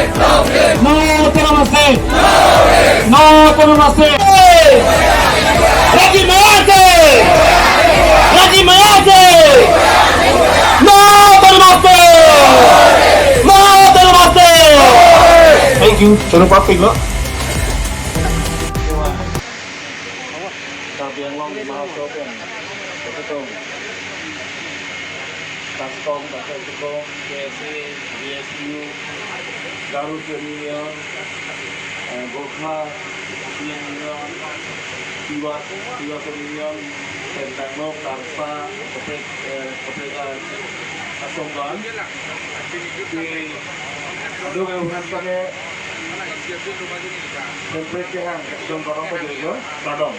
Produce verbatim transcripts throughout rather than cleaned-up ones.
No autonomous state. No autonomous state. Raji Maya Jai. Raji Maya Jai. No autonomous state. No autonomous state. Thank you. Choro papik lo. Karbi Anglong Dima Hasao pen, kachetong, CASCOM, CASCOM, K S A, B S U, Garo Student Union, eh, Gorkha Student Union, Tiwa, Tiwa Student Union, Sendang Nok, Tarsa, Kopek, eh, Kopek, eh, Asonggan. Di, aduk, eh, uhan kami, Hemprek kehang, kachetong, kardom pajirlo, kardom.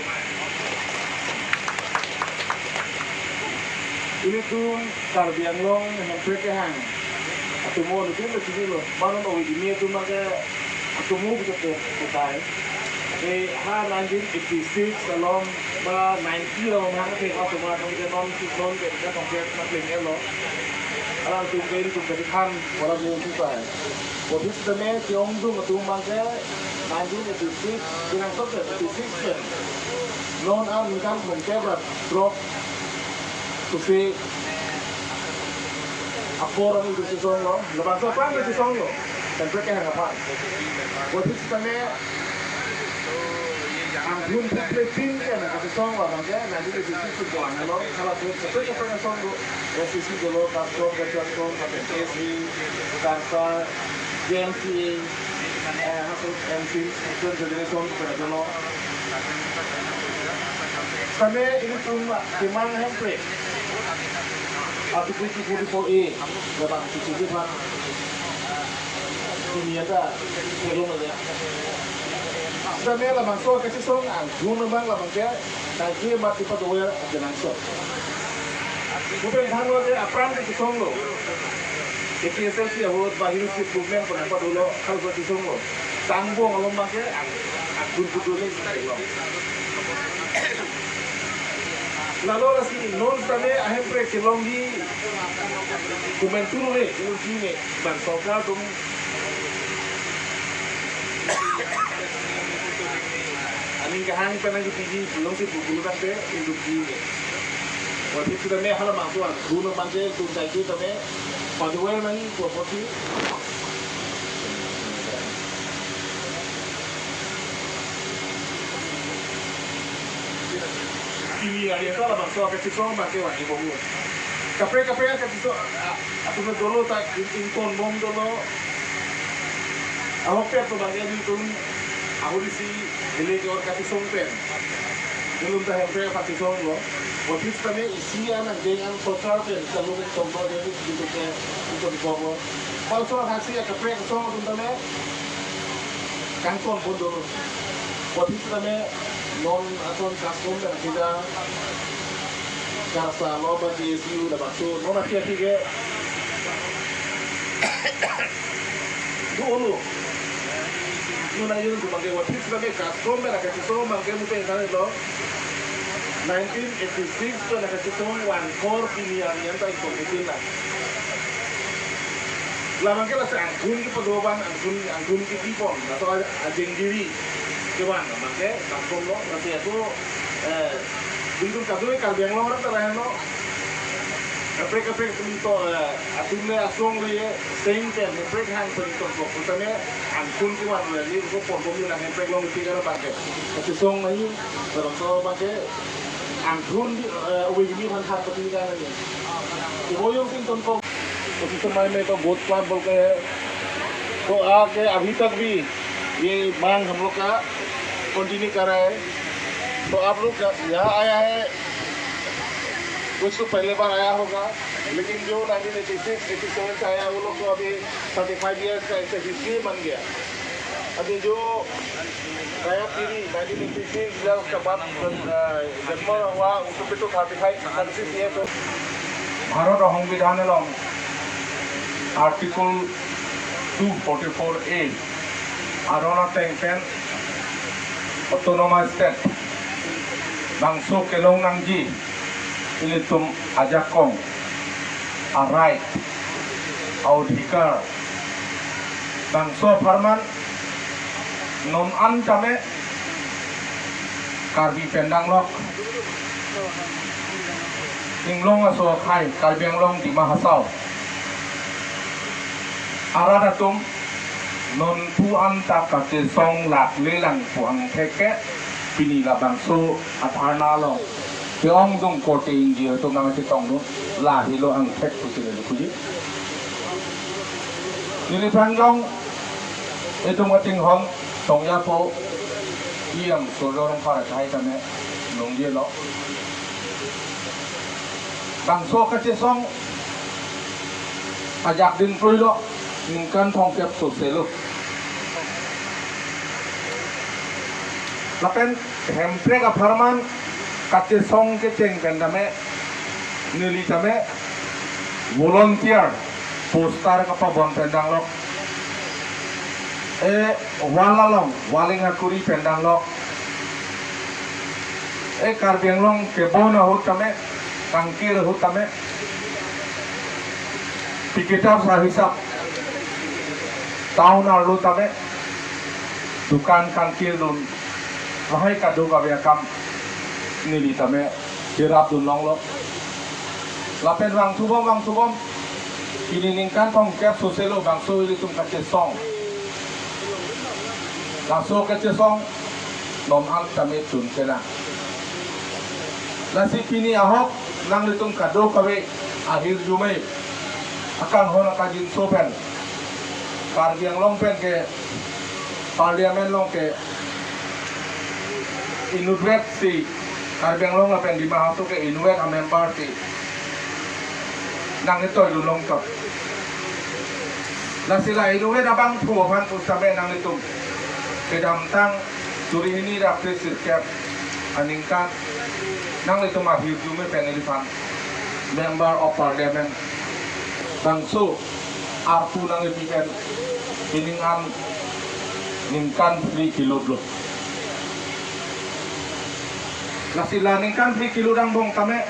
Ilitum Karbi Anglong Hemprek kehang atomo nutun lo chinilo. Manon ove kimi atum ke atomo bisa ke kutai. Eh, ha nineteen eighty-six along ba ninety along hang ke atomo atum ke non non ke ka tongke na pleng elo. Alanglitum ke ilitum ke dikhan wala gu kutai. Office tame tiong dung atum abang ke nineteen eighty-six, binang sok ke eighty-six pen. Non an kan mengke bra drop. Tusi apor an itu sisong lo, labangso apor itu sisong lo. Hemprek kehang aphan. Office tame anggun putletin ke na kachetong lo, abang ke nineteen eighty-six itu doang lo. Kalau tu, tu itu yang song lo. S C C dolo, CASCOM, CASCOM, K S A, Tarsa, J M C A, eh, hasil M C, Student Federation, pada dolo. Kami ilitum kemang Hemprek. Article two forty-four A, labang C C D pan. Ini ada, belum ada. Kami labangso kachetong, anggun abang labang ke, kaji mati padover aja langsung. Mungkin tanglo ke apran kachetong lo. A P H L C ahut ba Hill Street Movement pernah padulo, kalau kachetong lo. Tangbong along abang ke, ang, anggun kudu ni, lo. Lalu lasi non tame Hemprek kelongji komentar ni, ulji ni, bang sorkar atum aning kehang pen nangkepiji, belum si bukulu kan pe, induk ji ni. Waktu itu tame hala masuk, guna mangke, tuntai kita tame, paduai nang, property. Ini hari itu labangso kachetong abang ke wani bomu. Kaprek kaprek kachetong, ah, atum dolo ta in, ingtonbom dolo. Ahok pet to abang ke ilitum, ahok isi, ele ke or kachetong pen. Belum ta Hemprek kachetong lo. Waktu itu tame isi an angdeng an sorkar pen, kalau ke tonglo jadi, gitu ke, itu di bawah. Kalau soal hasil ya kaprek song atum tame, kangton pon dolo. Waktu itu tame non aton CASCOM dan kita Tarsa lo ba J S U labangso non api api ke dolo. Nuna yun tu bangke waktu itu tame CASCOM dan kachetong bangke mungkin kan lo. Nineteen eighty-six pen kachetong one four pini yang yang ta ikon itu lah. Labang ke lasi anggun kepado abang, anggun, anggun kepipon, atau a-, ajeng diri. Kevan, abang ke, bangkong lo, lasi itu, eh, bintu kadoi Karbi Anglong orang terang lo. Kaprek kaprek pinto, eh, atum le asong le, seng pen, kaprek hang pinto kok. Utame, anggun kevan le, ini ko pon pon lang kaprek long tiga abang ke. Kachetong lagi, barang so abang ke, anggun di, eh, uwe ini han han pati kan lagi. Ibo yung pinto kok. तो इस समय में तो बहुत काम बोल के है। तो आके अभी तक भी ये मांग हम लोग का कंटिन्यू कर रहा है। तो आप लोग का यहाँ आया है, कुछ तो पहले बार आया होगा, लेकिन जो nineteen eighty six eighty seven से आया, वो लोग तो अभी थर्टी फ़ाइव ईयर्स का ऐसे हिस्ट्री बन गया। अभी जो नया पीढ़ी नाइनटीन एटी सिक्स या उसके बाद, अ, जन्म हुआ, उनको भी तो thirty five, thirty six years हो। ভাৰতৰ সংবিধান along Article two forty-four A, aron ateng pen autonomous state, bangso kelong nangji, ilitum ajakong, a right, a odhikar, Bangso apharman non an tame Karbi pen danglok Inglong aso akhai Karbi Anglong Dima Hasao arat atum nonpu an ta kachesong laklelang pu angthek ke pini labangso adharna along ke-ongdung korte ingjir atum nangchetongdun lahelo angthek pusi neli puji. Neliphan jong itum ating hon tongya po iyang Surjya Rongphar akhai tame nungjelo. Bangso kachesong ajak dingkruilo, ningkan thomkep soselo. Lapen Hemprek apharman kachesong kecheng pen tame neli tame volunteer poster kapabon pen danglok. E wall along, walling akuri pen danglok. E Karbi Anglong kebon ahut tame, kangkir ahut tame, pikitap sahisap town arlo tame dukan kangkir dun lahai kadokave akam neli tame cherapdun longlo. Lapen vangthubom vangthubom pini ningkan thomkep soselo bangso ilitum kachesong. Laso kachesong non an tame chun kena. Lasi pini ahok nanglitum kadokave ahirjume akanghon akajinso pen Karbi Anglong pen ke Parliament along ke inutvet si, Karbi Anglong lapen Dima Hasao ke inutvet a-member si nangketoidun longtop. Lasi la inutvet abangphu aphan pusitame nanglitum kedamtang suri hini ra phli sirkep aningkan nanglitum ahirjume pen neliphan Member of Parliament bangso arpu nangkepi pen pining an ningkan phli kelutlo. Lasi la ningkan phli kelut angbong tame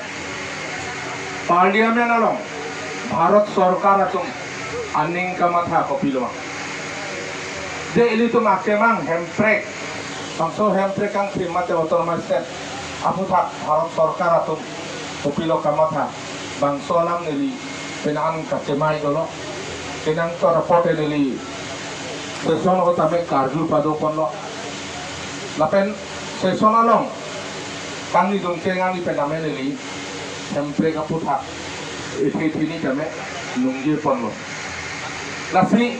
Parliament along Bharat Sorkar atum aning kamatha kopilo? Je ilitum akemang Hemprek, bangso Hemprek kangthim mate Autonomous State aphuthak Bharat Sorkar atum kopilo kamatha? Bangso alam neli penang kachemai dolo. Penang to report neli session ahut tame karju padoponlo. Lapen session along kangni dungcheng ani pen tame neli Hemprek aphuthak ithi thini tame nungjeponlo. Lasi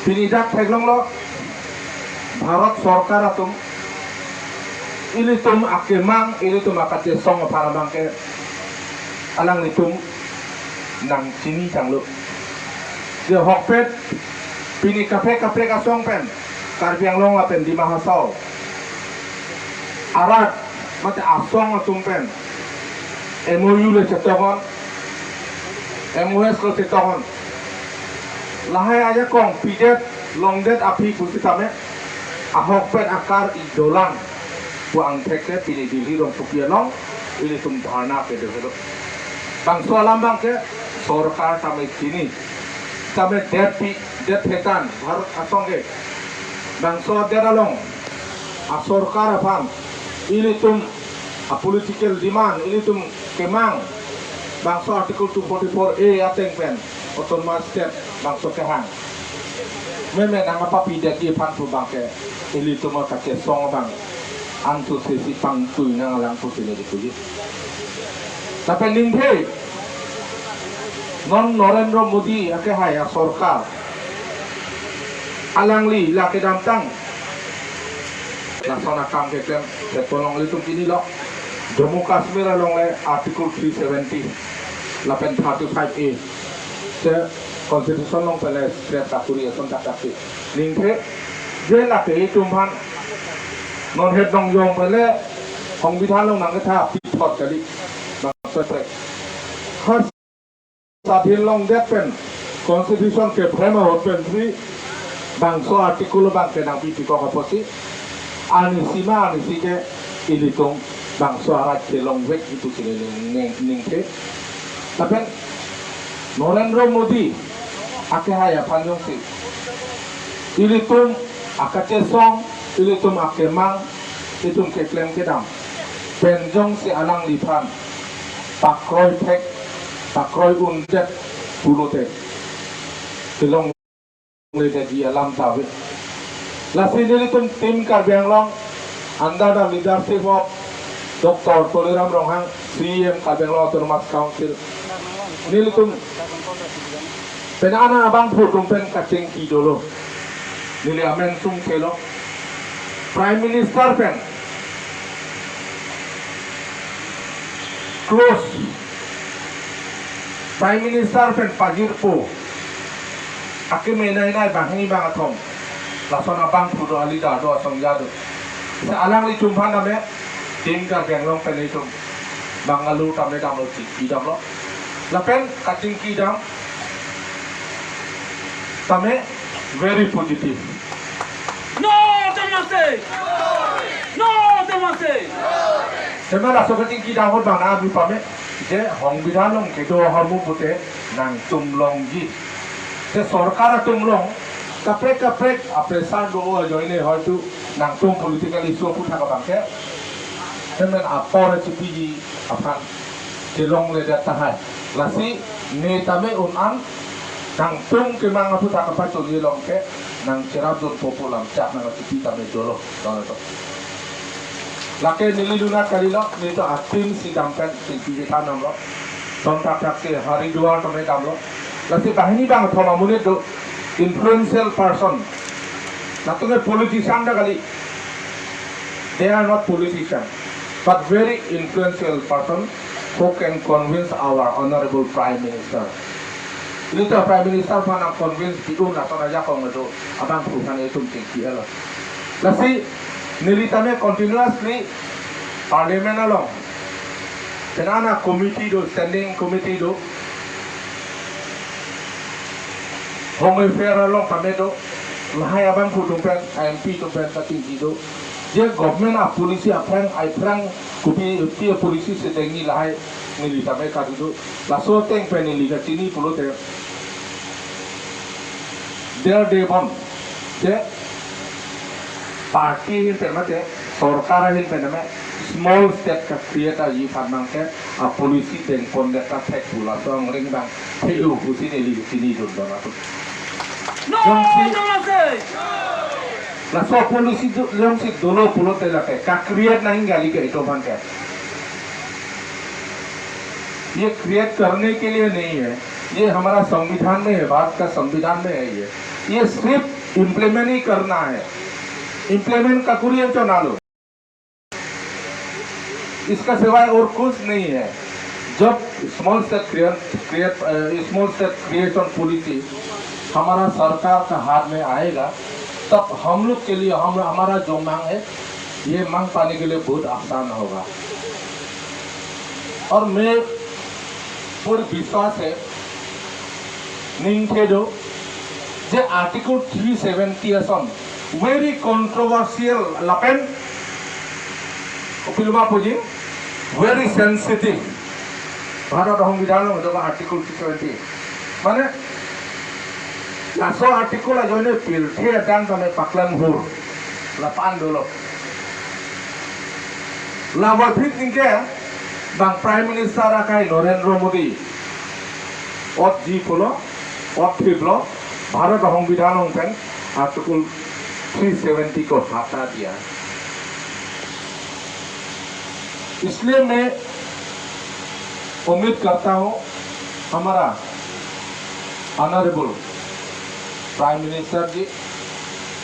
pini dak theklonglo, Bharat Sorkar atum ilitum akemang, ilitum akachesong aphan abangke alanglitum nangchini tanglo. Je ahokpet pini kaprek kaprek asong pen Karbi Anglong lapen Dima Hasao arat mate asong atum pen M O U le chetokon, M O S le chetokon. Lahai ajakong pidet longdet aphi pusitame ahokpet akar idolang pu angthek ke pini Delhi rongsopi along ilitum dharna kedo kedo. Bangso alam abangke sorkar tame chini, tame detpi, det hetan Bharat asong ke. Bangso det along asorkar aphan ilitum a-political demand, ilitum kemang bangso Article two forty-four A ateng pen Autonomous State bangso kehang. Meme nangkapapidetji aphan pu abangke ilitum akachesong abang antu sesi pangtui nanglang pusi neli puji. Lapen ningthe non Narendra Modi akehai asorkar alangli la kedamtang lason akam keklem petpon along ilitum chinilo. Jammu Kashmir along le Article three seventy lapen thirty-five A te Constitution along pen le scrap ta kuri ason tak tak si. Ningthe je lake itum aphan non het nongjong pen le Songbidhan along nangketha pithot kali. Bangso prek ha sadhin longdet pen Constitution kephrem ahut pen si bangso article abangke nangpipikok apotsi arnisi ma arnisi ke ilitum bangso arat kelongvek ipusi neli ning, ning, ningthe. Lapen Narendra Modi akehai aphan jongsi Ilitum akachesong, ilitum akemang, itum keklem kedam pen jongsi alangliphan pakroi thek, pakroi undet pulote kelongledetji alam ta ave. Lasi nelitum Team Karbi Anglong under the leadership of Doctor Tuliram Ronghang, C E M Karbi Anglong Autonomous Council, nelitum penang abangphu atum pen kachingki dolo. Neli amen sung kelo. Prime Minister pen close, Prime Minister pen pajirpo akeme nai nai banghini bangkethom, lason abangphu do, a leader do, asong ya do. Sa alanglitum aphan tame Team Karbi Anglong pen itum Bangalore tame damlo, chingki damlo. Lapen kachingki dam tame very positive. No democracy! No democracy! Tema laso kachingki dam ahut bang nangpi pame, je songbidhan along kedo ahormu pute nangtum longji. Je sorkar atum long, kaprek kaprek apresan do ajoine hoitu nangtum political issue aphuthak abangke hemen apor chipiji aphan chelongledet tahai. Lasi ne tame un an nangtum kemang aphuthak kapacholi along ke nangcherapdunpo pu lam chak nangchipi tame dolo. Dolo to. Lake neli luna kalilo, neli to a team si dam pen chingki chethan damlo. Tom thakthak ke Haridwar tame damlo. Lasi banghini bangkethom amonit do, influential person. Latum ke politician ta kali. They are not politician, but very influential person who can convince our Honorable Prime Minister. Neli to Prime Minister aphan nang convince di-un lason ajakong do abangphu aphan itum chingki elo. Lasi neli tame continuously Parliament along penang committee do, standing committee do, Home Affair along tame do, lahai abangphu atum pen, M P atum pen kachingki do. Je government a policy aphrang, aphrang kopi, kopi a policy si dengji lahai neli tame kado do. Laso ateng pen neli kachini pulote, Jal Jeevan Mission, je party ahin pen mate sorkar ahin pen mate small state ka-create aji aphan abangke a policy dengpondet ta thek pu laso angring abang theu pusi neli chinidun don atum. No, jongsi no, no, say. Laso policy do, jongsi dolo pulote lake ka-create nangji kali ke itum aphan ke. ये क्रिएट करने के लिए नहीं है, ये हमारा संविधान में है, भारत का संविधान में है ये। ये सिर्फ इम्प्लीमेंट ही करना है। Implement kakuri anchot nalo। इसका सिवाय और कुछ नहीं है। जब स्मॉल स्टेट क्रिएट, क्रिएट, अ, स्मॉल स्टेट क्रिएशन पॉलिसी हमारा सरकार का हाथ में आएगा, तब हम लोग के लिए, हम, हमारा जो मांग है, ये मांग पाने के लिए बहुत आसान होगा। और मैं पूर्ण विश्वास है, ningthe do, je Article three seventy ason, very controversial lapen, kopiloma puji, very sensitive. Bharat Songbidhan along do Article three seventy. Mane, laso article ajoine pirthe adang tame paklang hur. Lapu-an dolo. Lapu aphi ningke bang Prime Minister akai Narendra Modi ot ji pulo, ot thiplo, Bharat Songbidhan along pen Article three seventy ko hata diya. इसलिए मैं उम्मीद करता हूँ हमारा honourable prime minister जी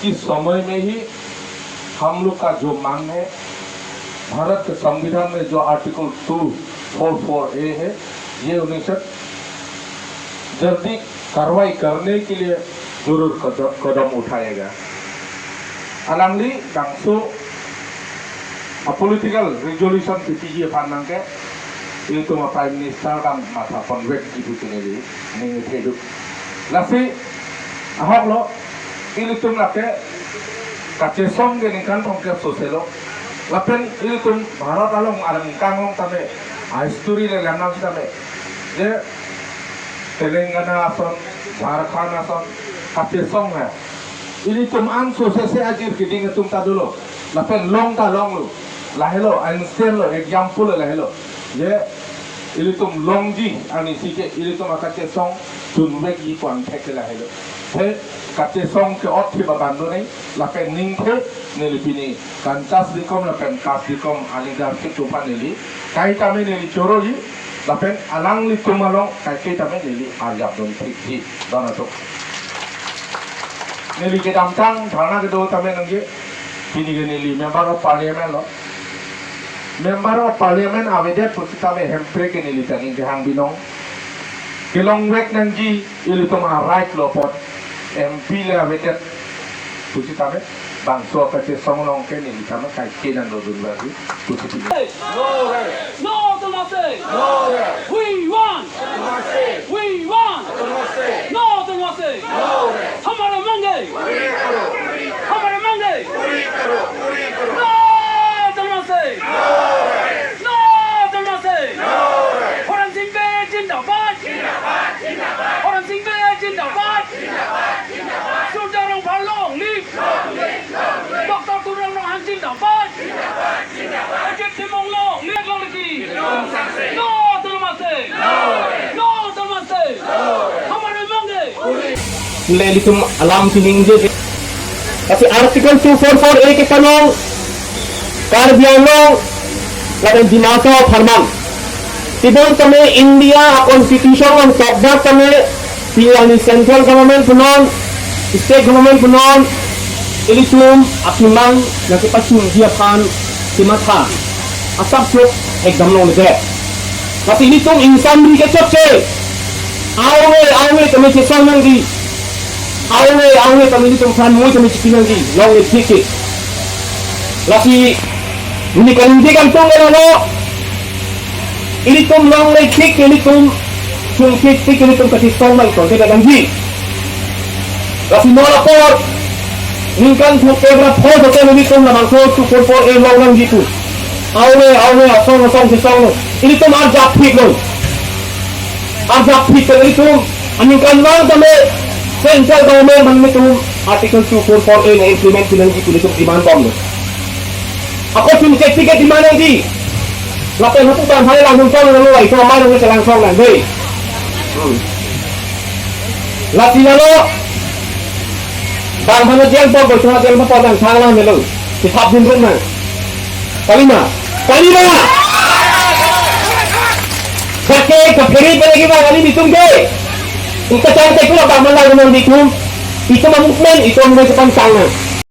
कि समय में ही हम लोग का जो मांग है, भारत के संविधान में जो आर्टिकल टू फोर फोर ए है, ये उन्हें से जल्दी कार्रवाई करने के लिए जरूर कदम, कदम उठाएगा। Alangli bangso a political resolution P T G aphan nangke, itum a Prime Minister abang matha ponvekji pusi neli ningthe do. Lasi ahok lo, ilitum lake kachesong ke ningkan throngkep sose lo. Lapen ilitum Bharat along arang kangong tame, a history le langnang tame, je Telangana ason, Jharkhand ason, kachesong hai. Ilitum an sosese ajir keding atum ta dolo. Lapen long ta longlo. Lahelo, instant lo, example lo lahelo. Je, ilitum longji arnisi ke, ilitum akachesong chunvekji pu angthek ke lahelo. The, kachesong ke-ot thi ba bando nai, lapen ningthe, neli pini Kanchas Dikom lapen Kas Dikom a-leadership atum aphan neli kaitame neli choroji, lapen alanglitum along kaike tame neli arjap dun thik thi don atum. Neli kedamtang dharna kedo tame nangji, pini ke neli Member of Parliament lo. Member of Parliament avedet pusitame Hemprek ke neli ta ning kehang binong. Kelongvek nangji ilitum a-right lo apot, M P le avedet pusitame bangso kachesong along ke neli tame kaike nang dodun bagi pusi pini. No rest. No autonomous state. No rest. We want. Autonomous state. We want. Autonomous state. No autonomous state. No rest. हमारे मांगे. पूरी करो. हमारे मांगे. पूरी करो. पूरी करो. No autonomous state. No rest. No autonomous state. No rest. होरन सिंह बे जिंदाबाद. जिंदाबाद, जिंदाबाद. होरन सिंह बे जिंदाबाद. जिंदाबाद, जिंदाबाद. Sultan Rongphar long live. Long live, long live. Doctor Tuliram Ronghang जिंदाबाद. जिंदाबाद, जिंदाबाद. Ajit Timung long live, long live. No autonomous state. No autonomous state. हमारे मांगे. Neli ilitum alam chiningje. Lasi Article two four four A kepanong Karbi Anglong lapen Dima Hasao apharman. Tibon tame India a-constitution along tokdak tame, pini arni central government punon, state government punon, ilitum akemang nangkepachunji aphan kematha asap sok ekdam longledet. Lasi ilitum ingsamri kechotche, awe awe tame chesong nangji. Awe awe tame ilitum aphan moi tame chiki nangji, longle thik ke. Lasi neli kaningje kangtung ke lalo, ilitum longle thik ke ilitum sungkit thik ke ilitum kachesong nang tongke nangji. Lasi non apor ningkan throkkep ra pho throkkep ilitum labangso two four four A long nangji pu. Awe awe asong asong chesonglo. Ilitum arjap thiklo. Arjap thik ke ilitum aningkanvang tame central government aphan ilitum Article two four four A nang-implement pi nangji pu ilitum demand bomlo. Ako chunche ticket demand nangji. Lapen hapu bang hai lang hung tong nang lo, itum amei nang kelangsong nang dei. Hmm. Lasi lalo bang hana jeng pon, boy hana jeng pon nang sang lang melo. Sithap dun rum nang. Kali ma? Kali ma? Kake kaphere pele ke bang kali itum ke. Ika chang te kula bang malang nang itum. Itum a-movement, itum a-movement sepan sang nang.